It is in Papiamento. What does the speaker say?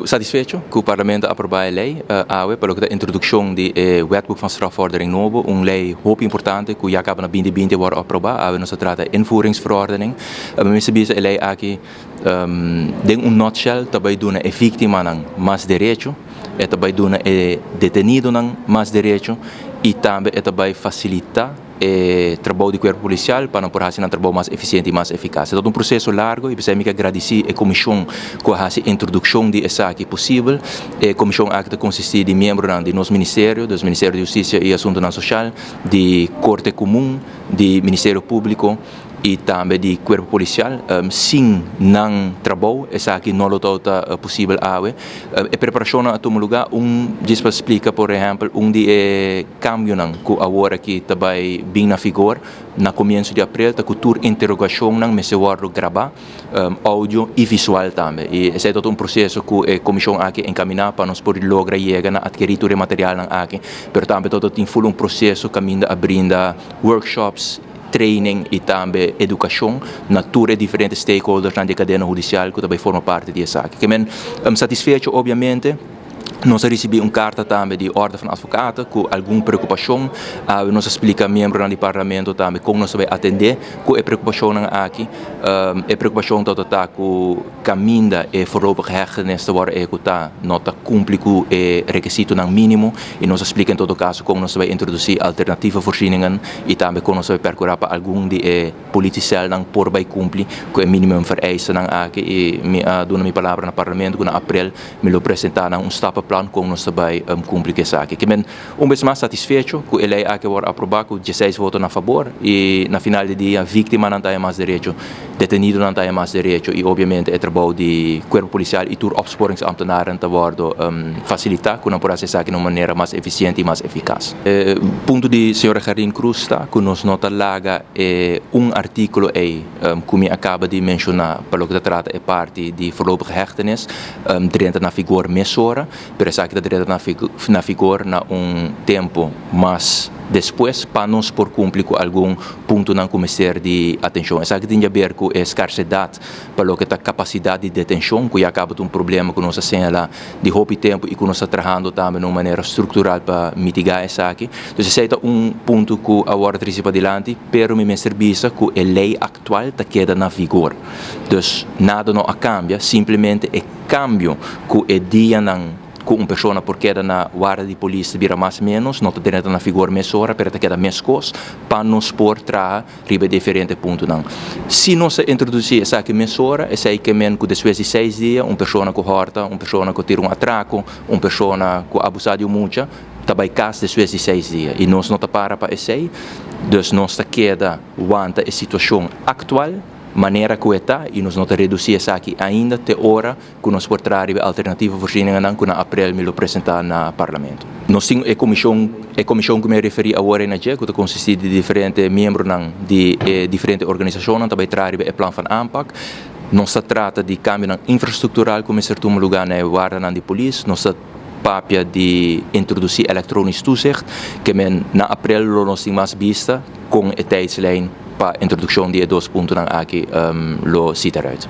Satisfecho ku Parlamento a aprobá e lei awe pa loke ta introdukshon di e Wetboek van Strafvordering nobo, un lei hopi importante ku ya kaba na binti binti a wòrdu aprobá. Awe nos ta trata e invoeringsverordening. Mi mester bisa e lei aki den un nutshell ta bai duna e víktimanan mas derecho, e ta bai duna e detenidonan mas derecho i tambe e ta bai fasilitá e trabou di kuerpo polisial pa nan por hasi nan trabou mas efisiente i mas efikas. E ta un proseso largu i p'esei mi ke gradisí e komishon ku a hasi introdukshon di esaki posibel. E komishon aki ta konsistí di miembronan di nos ministerio, dus Ministerio di Hustisia i Asuntunan Sosial, di Korte Komun, di Ministerio Públiko i tambe di kuerpo polisial. Sin nan trabou esaki no lo tabata posibel awe. E preparashonnan a tuma lugá. Un djis pa splika por ehèmpel un di e Kambionan ku awor aki ta bai bin na vigor na komienso di aprel ta ku tur interogashonnan mester wòrdu grabá, oudio i visual tambe. I esei ta un proseso ku e komishon aki enkaminá pa nos por logra yega na atkerí tur e materialnan aki. Pero tambe ta tin ful un proseso kaminda a brinda workshops, training i tambe edukashon na tur e diferente stakeholdersnan di e kadena hudisial ku ta bai forma parti di esaki. Ke men satisfecho obiamente. Nos a risibí un karta tambe di Orde van Advocaten ku algun preokupashon. Awe nos a splika miembronan di parlamento tambe kon nos ta bai atendé ku e preokupashonnan aki. E preokupashon tabata ta ku kaminda e voorlopige hechtenis ta wòrdu ehekutá no ta kumpli ku e rekisitonan mínimo i nos a splika en todo kaso kon nos ta bai introdusí alternative voorzieningen i tambe kon nos ta bai perkurá pa algun di e politiecelnan por bai kumpli ku e minimum vereistennan aki i mi a duna mi palabra na parlamento ku na aprel Mi lo presentá nan un stappenplan kon nos ta bai kumpli ku esaki. Ke men un bes mas satisfecho ku e lei aki a wòrdu aprobá ku dieseis voto na fabor i na final di dia víktimanan ta haña mas derecho, detenidonan ta haña mas derecho i obviamente e trabou di kuerpo polisial i tur opsporingsambtenaren ta wòrdu fasilitá ku nan por hasi esaki na un manera mas efisiente i mas efikas. E punto di señora Gerlien Croes ta ku nos no ta laga e un artíkulo ei ku mi a kaba di menshoná pa loke ta trata e parti di voorlopige hechtenis drenta na vigor mesora, pero esaki ta drenta na vigor na un tempu mas despues pa nos por kumpli ku algun puntonan ku mester di atenshon. Esaki tin haber ku e skarsedat pa loke ta kapasidat di detenshon ku ya kaba ta un problema ku nos a señalá di hopi tempu i ku nos ta trahando tambe na un manera struktural pa mitigá esaki. Dus esei ta un punto ku a wòrdu trisi padilanti, pero mi mester bisa ku e lei aktual ta keda na vigor. Dus nada no a kambia, simplemente e kambio ku e dianan ku un persona por keda na warda di polis ta bira mas ménos, no ta drenta na vigor mesora, pero ta keda meskos pa nos por traha riba e diferente puntonan. Si nos a introdusí esaki mesora, esei ke men ku despues di seis dia un persona ku hòrta, un persona ku tira un atrako, un persona ku abusá di un mucha, ta bai kas despues di seis dia. I nos no ta para pa esei, dus nos ta keda wanta e situashon aktual manera ku e ta i nos no ta redusí esaki ainda te ora ku nos por traha riba e alternativa voorzieningennan ku na aprel mi lo presentá na Parlamento. Nos tin e komishon, e komishon ku mi a referí awor ei na dje, ku ta konsistí di diferente miembronan di e diferente organisashonnan ta bai traha riba e plan van aanpak. Nos ta trata di kambionan infrastruktural ku mester tuma lugá na e wardanan di polis. Nos ta papia di introdusí elektronisch toezicht, ke men na aprel lo nos tin mas bista kon e tijdslijn pa introdukshon di e dos puntonan aki lo sita eruit.